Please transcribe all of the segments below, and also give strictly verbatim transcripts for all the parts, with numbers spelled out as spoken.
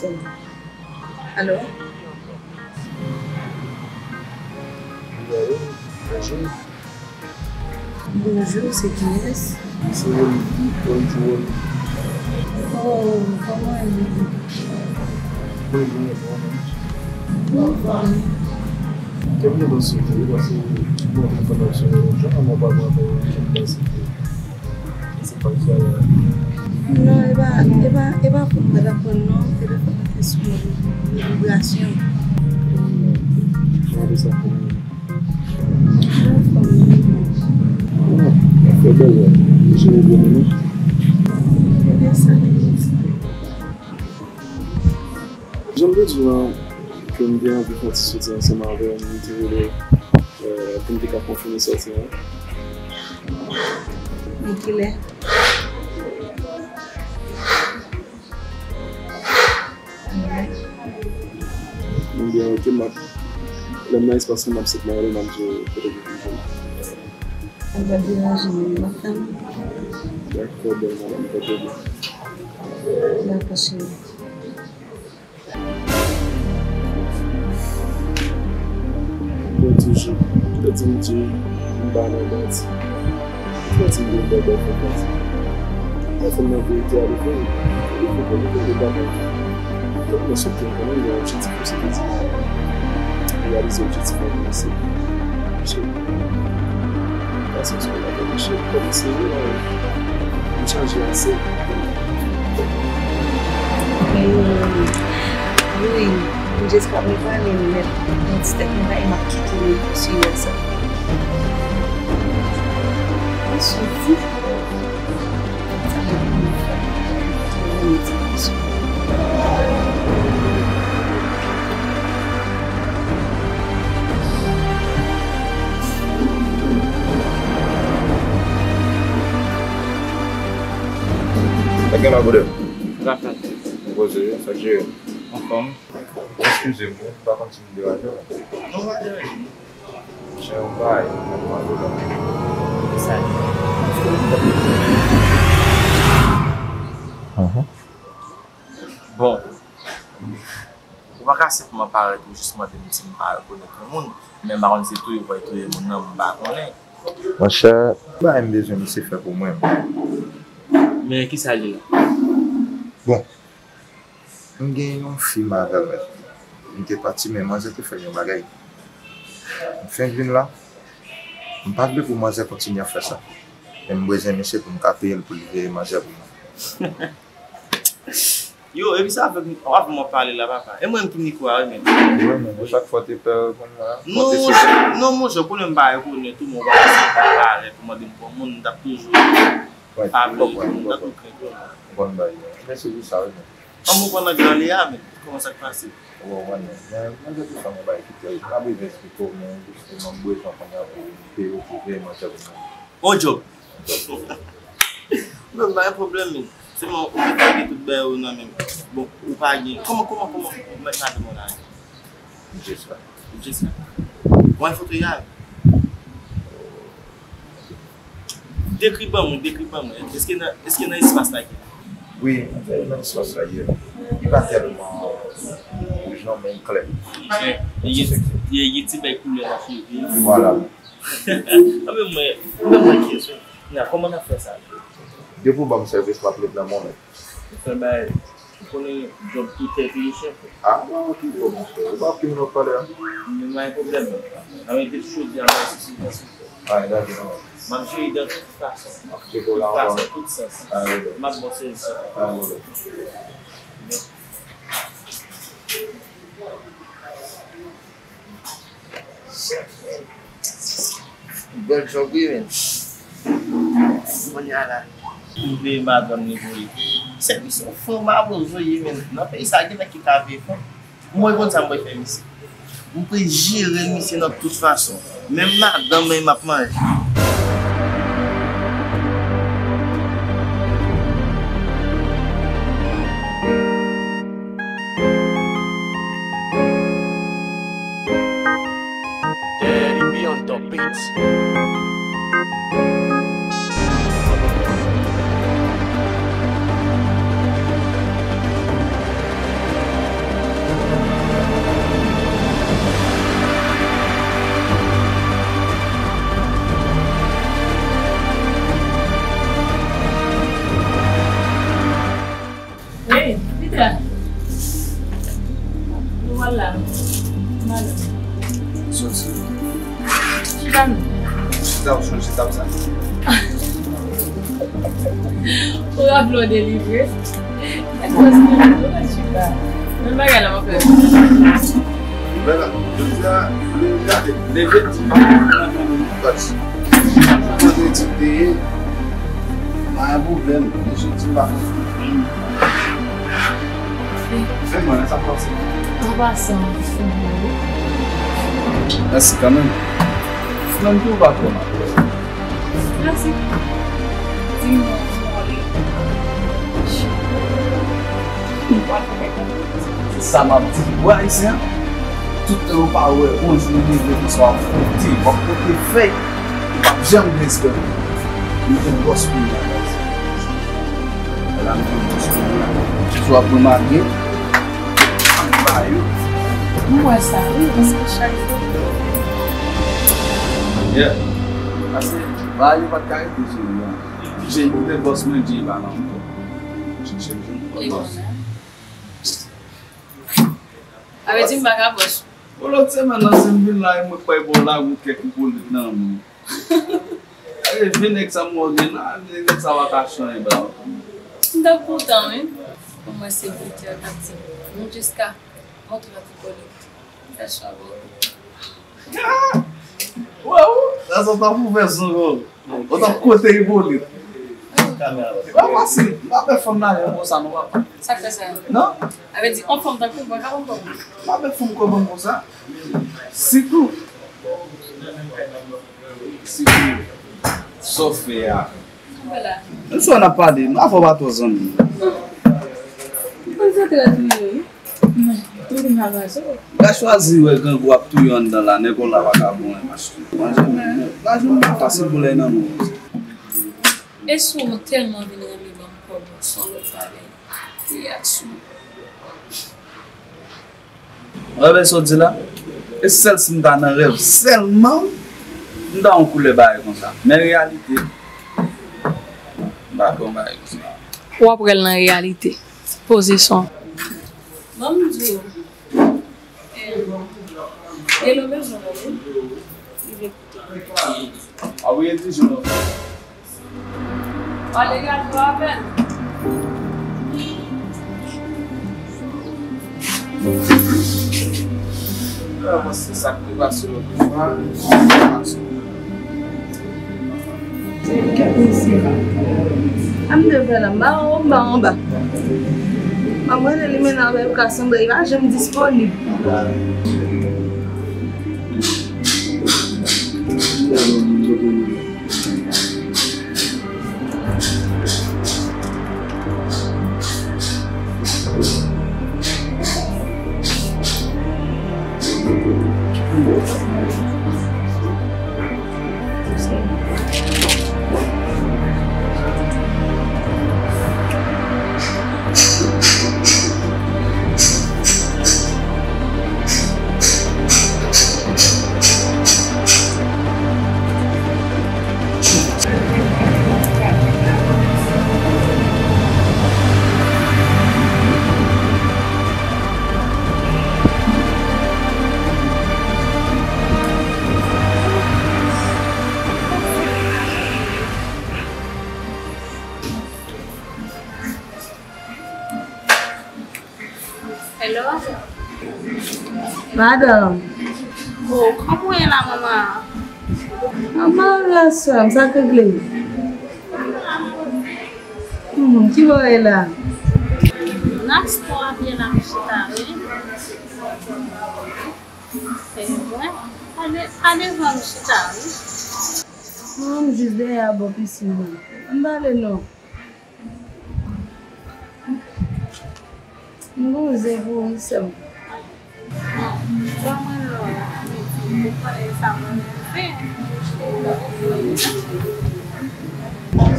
Alo? Wi, alo, bonjou. Bonjou, se kiyès? Se Rolly, Rolly Jewel. Oh, kòman w ye? Mwen byen, e ou menm? Mwen anfòm. Kèm gen dosye tou, paske mwen te konn ap sonnen yon jan, mwen pa konn jan m pase. Se pa sa. Non, e pa, e pa, e pa pou mwen t ap pran non, telefòn nan te sou vibrasyon. Jan de sa pou mwen. Mwen anfòm. Ah, fè bèl, wè. Mesye, ou byen, non? Ebyen, sa. Jan m te di w lan, ke m te anvi fè yon ti soti ansanm avè w, m te rele, euh, pou m te ka konfime sòti an. Men kilè? Ebyen, ok, m ap, lè m nan espas lan, m ap sot nan rele, m ap di w kote pou m jwenn. Sa pa deranje m, m ap tann. Dakò, bèl madanm, pa pwoblèm. Dakò, cheri. Bon, toujou, yo di m di m pa nan manti. Fò di m gen bèl bèl frekans. Mwen fè nan verite a, li fè, li fè, li fè, li fè, li fè. Tout mwen sot gen kanmenm yon objektif pou se piti. Reyalize objektif mwen pou se. Misye. Pasyans mwen la pou misye. Kòm se yon, m chanje ase. Wi, m jes pa prepare m nèt. Yon ti tèt mwen bay, m ap kite w sou sa. Mwen sou fou. Sa k gen la, brother? Rafael. Poze, sa k jere? Anfòm. Eskize m, wi, m pa konn si m deranje w. Non, pa deranje m. Chè, yon bagay, mwen mande w la. Sa. Mhm. Bon. Ou pa ka senpman parèt ou jis mande m si m pa rekonèt yon moun, men m pa konn si touye ou pa touye moun nan, m pa konnen. Monchè, bagay m bezwen misye fè pou mwen. Men kisa l ye la? Bon, m gen yon fi m avè l, men m te pati, men manzè te fè m yon bagay. M fenk vin la, m pa vle pou manzè kontinye ap fè sa. Men m bezwen misye pou m ka peye l pou l veye manzè pou mwen. Yo, epi sa fè w ap mwen pale la, papa. E mwen menm ki mikwo a, wi, men. Wi, men, chak fwa te pè konn la. Non, monchè, non, monchè, konnen m pa rekonèt ou, men w pa pase m pa parèt ou mande m pou moun, m t ap toujou pa vle reponn, m t ap tou krent ou. Konn bagay yo. Mèsi pou sa, wi, men. An, mwen konn anglè a, men. Kòman sa k pase? Ou konprann, men, men, men, se tou sa mwen bay ki tèl. M pa bezwen eksplike w, men, jisteman, m bezwen konnen pou m peye w pou veye manzè pou mwen. On djòb. Non, pa gen pwoblèm, men. Sèlman, ou pa gen tout bagay ou nan men. Bon, ou pa gen. Kòman, kòman, kòman ou mèt madanm ou la? Jessica. Jessica. Ou wè foto y a? Dekri ban mwen, dekri ban mwen. Èske nan, èske nan espas la ki? Wi, nan espas la, ye. Li pa tèlman wouj non, men li klè. Li gen, li gen ti bèy koulè nan cheve. Vwala. Anben mwen, anben mwen kesyon. Kounya, kòman n ap fè sa? Depi w ban m sèvis, m ap met nan men w, men. Ou fè bay, ou konnen djòb tou tèt ou ye chèf. A, non, ki djòb, monchè? Ou pa ap kenbe nan palè a? Men pa gen pwoblèm, non. Anben depi jodi a, mwen se sou mwen sou tèt. A, e dati, non. M ap jere w de tout fason. M ap tcheke w la ankò. Tout fason, tout sans. A, e dati. M ap ba w sèvis. A, e dati. Bèl djòb, wi, men. Kounye a la. M vle madanm li pou li. Sèvis yon fanm a bezwen ye, men. Nan peyi sa, gen nèg ki ka veye fanm. Mwen konn sa mwen fè misye. Mwen pou jere misye nan tout fason. Menm madanm mwen m ap manje. Daddy B on the beats. Yo ap vle w delivre. Èske w santi w la, Chita? Menm bagay la m ap fè. Bella, jodi a, leve, leve, di m pa nan men nou pati. Kote ti te ye, pa gen pwoblèm. Men jodi m pa fè. Fè mwen, sa pase. An pasan, fou. Mèsi kanmenm. Menm tou pa twò mal. Mèsi. Di m non, non, li. Se sa m ap di. Ou wè ayisyen, tout tan ou pa wè, yon jou ou leve, bonswa, w ap pote, w ap pote fèy, ou p ap janm gen respè pou moun. Nou te bòs peyi a, guys. Ala nou te bòs peyi a. Swa pou l make, ba yo. M wè sa, wi, paske chak jou. Yeah. Paske ba yo pa t ka rete jere a. Jay te bòs mwen, Jay pa nan mwen. Chèche jwenn. Li bon, hein? Sa vle di m pa ka bòs. Bon, lòt semèn nan, si m vin la, e mwen k pral ba w lakou kèk ipolit nan men w. E vye nèg sa m wè w gen la, vye nèg sa pa ka chanje ba w. M t ap kontan, wi. Pou mwen, se Bondye k ap di m. M jis ka montre w ipolit. Fè chwa, bro. Wè, ou, sa sa t ap ouvè zon, bro. Ou t ap kote ipolit. Pa fasil. M pa pè fanm la, menm konsa, non, papa. Sa k fè sa? Non? Sa vle di, yon fanm tankou mwen, ka ban m kòb. M pa pè fanm kòb konsa. Sitou. Sitou. Sa w fè a. Menm si w ap pale, m pa fè w pa twò zanmi. Konn se trè tou ye, wi. Tou li pa vazo. Ou ka chwazi wè grangou ap touye w anndan la, nèg w la pa ka bon, mach tou. Manje, manje, manje pa fasil pou lè nan men w. E si w tèlman vin renmen ban m kòb, se yon lòt bagay. Reaksyon. Ou wè sa w di la? E sèl si m ta nan rèv sèlman, m ta yon koulè bagay konsa. Men reyalite, m pa fè yon bagay konsa. W ap wè l nan reyalite. Poze son. Ban m di w. Eh, Elo bezwen w, wi. Li vle koute w. A wi, e di jan. Pale gad yo avè l. Yo, paske sa k te pase lòt fwa, sa k te pase. Kèt mesye. A m te fè la, m ba anba, anba. M ap rele li men nan, yo ka sanble, li pa janm disponib. Hello? Madanm. Oh, kòman w ye la, manman? Manman, la sè m, sa k regle? Hmm, ki bò w ye la? Nan spò a byen la, m chita, wi. E mwen, ale, ale van m chita, wi. Non, m jis dèyè a bò pisin nan. Ann pale non. M gon zen pou ou, wi, sè m. Bon, ban mwen non, Midi, ou konnen sa mwen renmen.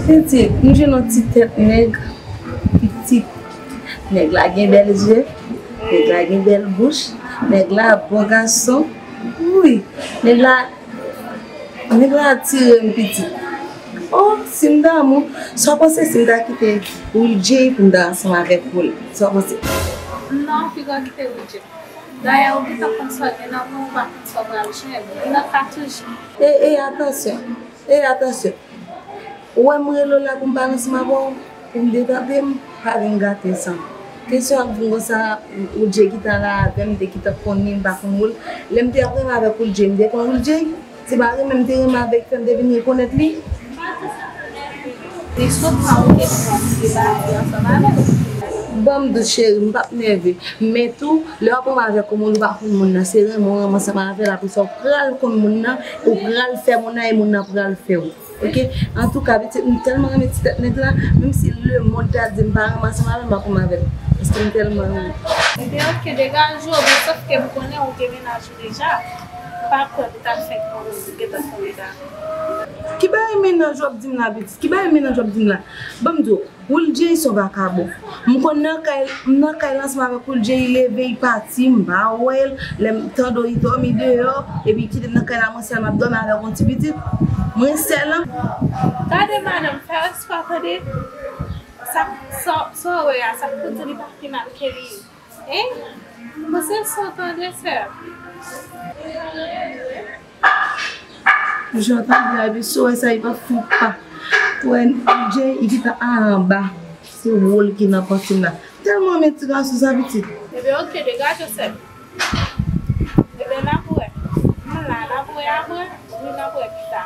Pitit, m jwenn yon ti tèt nèg, pitit. Nèg la gen bèl je, nèg la gen bèl bouch, nèg la bon gason. Wi, nèg la Nèg la atire m pitit. Oh, si m damou, sa w panse si m ta kite Willy Jay pou m ta ansanm avèk Willy? Sa w panse? Non, piga w kite Willy Jay. Dayè, ou gentan konn sa w gen nan men w, ou pa konn sa w pral jwenn. Ou nan ka toujou. E, e, atansyon. E, atansyon. Ou wè m rele w la pou m pale ansanm avè w? Pou m detrape m, pa vin gate sa. Kesyon ap vin konsa, Oulje ki ta la avè m, m te gentan konnen m pa konn Oul. Lè m te ap renmen avèk Oulje, m te konn Oulje. Se pa renmen m te renmen avèk fè m te vin rekonèt li. Li sot pa oke pou w ap viv ansanm avè l. Ban m dout cheri, m p ap nève. Men tou, lè w ap renmen avèk yon moun, ou pa konn moun nan, se renmen w renmen ansanm avè l, apre sa w pral konn moun nan, ou pral fè moun nan, e moun nan pral fè w. Oke? Antouka, pitit, m tèlman renmen ti tèt nèg la, menm si lemonn ta di m pa renmen ansanm avè l, m ap renmen avè l. Paske m tèlman renmen l. Ebyen, oke, degaje w, men sòf ke m konnen ou gen mennaj ou deja. M pa kwè pou ta fèk mwen menm pou gentan fè bagay. Ki bagay mennaj w ap di m la, pitit? Ki bagay mennaj w ap di m la? Ban m di w, Oulje se yon vakabon. M konn nan kay, m nan kay la ansanm avèk Oulje, li leve, li pati, m pa wè l. Lè m tande w, li dòmi deyò, epi li kite m nan kay la, mwen sèl m ap dòmi avèk yon ti pitit. Mwen sèl an. Gade madanm, fè respè tande. Sa, sa, sa w wè a, sa k pou di li pa pi mal ke li ye. Hein? Mwen se sa w tande, sè. Jan w tande a, epi si w wè sa, li pa fè yon pa. Ou wè, Jay, li gentan anba. Se wòl ki nan panse m la. Tèlman renmen ti gason sa, pitit. Ebyen, oke, degaje w, sè m. Ebyen, n ap wè. M la, n ap wè apre. Wi, n ap wè pita.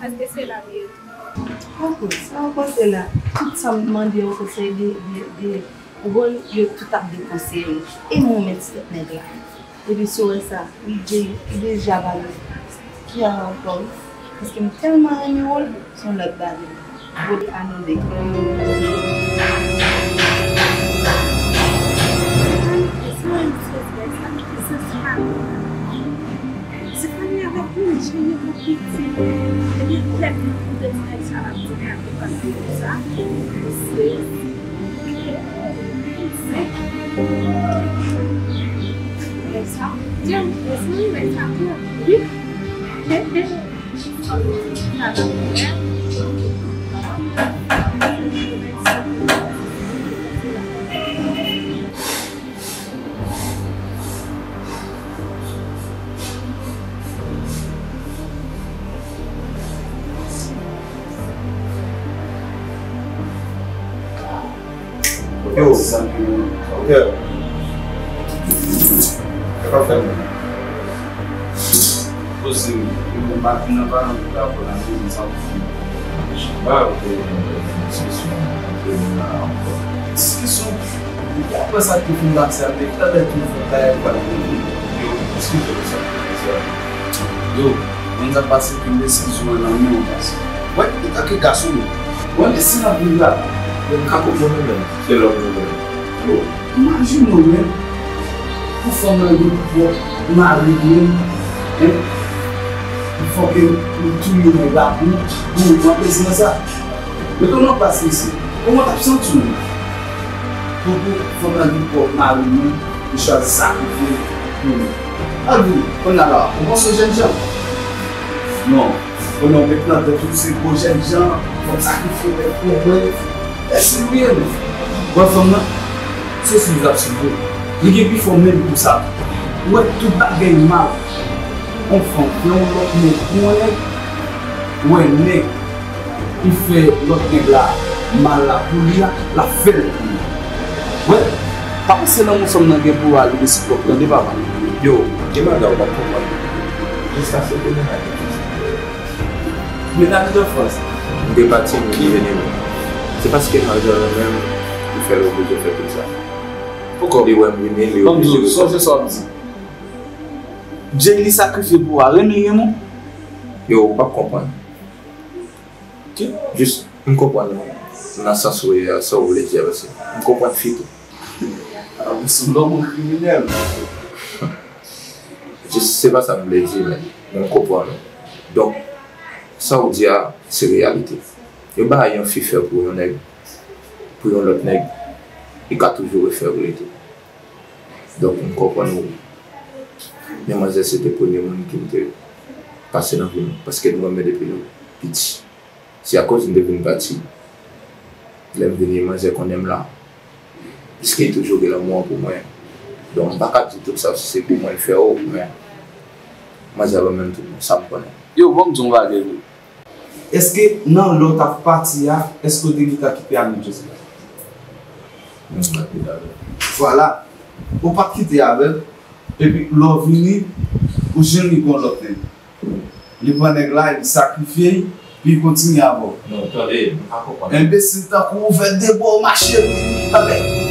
Paske se la m ye tou. Ankò, sa w panse la? Tout sa m mande yo konsèy de, de, de wòl, yo tout ap dekonseyi. E mwen menm ti tèt nèg la. Epi si w wè sa, li de-, li deja ba nou. Ki a ankò, wi. Paske m tèlman renmen wòl, se yon lòt bagay. Wòl anile. Stefani avèk Oulje gen yon piti. Ebyen, lè m koute ti nèg sa l ap di m nan depann de konsa, se, se, nèg sa, Jan, mezanmi, nèg sa pran wi. Yo, zanmi, yo. Yo. Yo pa fè mwen. Poze m, yo, mwen pa vin nan palan pou ta pran nan mezon sa pou fini. Ba, yo, diskisyon, yo, nan ankò. Diskisyon, yo, apre sa ki fin pase a, men talè tou fè kay pa vini. Yo, eskize pou sa, pou sa. Yo, mwen sa pase ke desizyon an nan men w pase. Wè, antanke gason, wè, men si nan vil la, yo ka konprann ou menm, se lòm nou menm. Yo, imajine w menm, pou fanm nan gen pwòp mari l menm, en, fò ke ou touye nèg la pou, pou ou pran plezi nan sa. Mete w nan plas misye. Kòman w t ap santi w menm? Pou, pou fanm nan gen pwòp mari l menm, li chwazi sakrifye l pou ou. Al vini, kounye a la, ou panse w jènjan? Non. Kounye a w met nan tèt ou se gwo jènjan, fò w sakrifye tèt ou, mwen. Èske nou ye menm? Wè fanm nan, se swiv l ap swiv ou. Li gen pifò menm pou sa. Ou wè tout bagay mal. On fanm, yon lòt nèg, yon nèg, ou wè nèg. Li fè lòt nèg la mal la pou li a, l ap fè l pou li. Wè, pa panse lanmou fanm nan gen pou al resipròk tande papa. Yo, gen bagay ou p ap konprann. Jiskaske ke mennaj li fizye. Mennaj li anfans. M te pati, m te vini. Se paske mennaj lan renmen m, li fè l oblije fè tout sa. Li wè m vini, li oblije. Sonje sa w ap di. Jay li sakrifye pou ou a, renmen renmen. Yo, ou p ap konprann. Jis, m konprann ou nan sans ou ye a, sa w vle di a, paske m konprann fi tou. Ah, ou se yon kriminèl. Jis, se pa sa m vle di, men, men m konprann ou. Donk, sa w di a, se reyalite. Yon bagay yon fi fè pou yon nèg, pou yon lòt nèg, li ka toujou refè pou li tou. Donk, m konprann ou. Men manzè se te premye moun ki m te pase nan vi m, paske m renmen depi nou piti. Se akoz m te vin pati. Lè m vini, manzè konnen m la. Piske li toujou gen lanmou an pou mwen. Donk, m pa ka di tout sa si se pou mwen l fè w, men manzè renmen m tout bon, sa m konnen. Yo, ban m di w yon bagay wi. Èske nan lè w t ap pati a, èske w te gentan kite Anil Joseph? Vwala. Ou pa t kite avè l. Epi lè w vini, ou jwenn li gon lòt nèg. Li pran nèg la, li sakrifye l, pi li kontinye avè w. Non, tande, m pa konprann. Enbesil tankou ou ouvè de bò, ou mache, tande.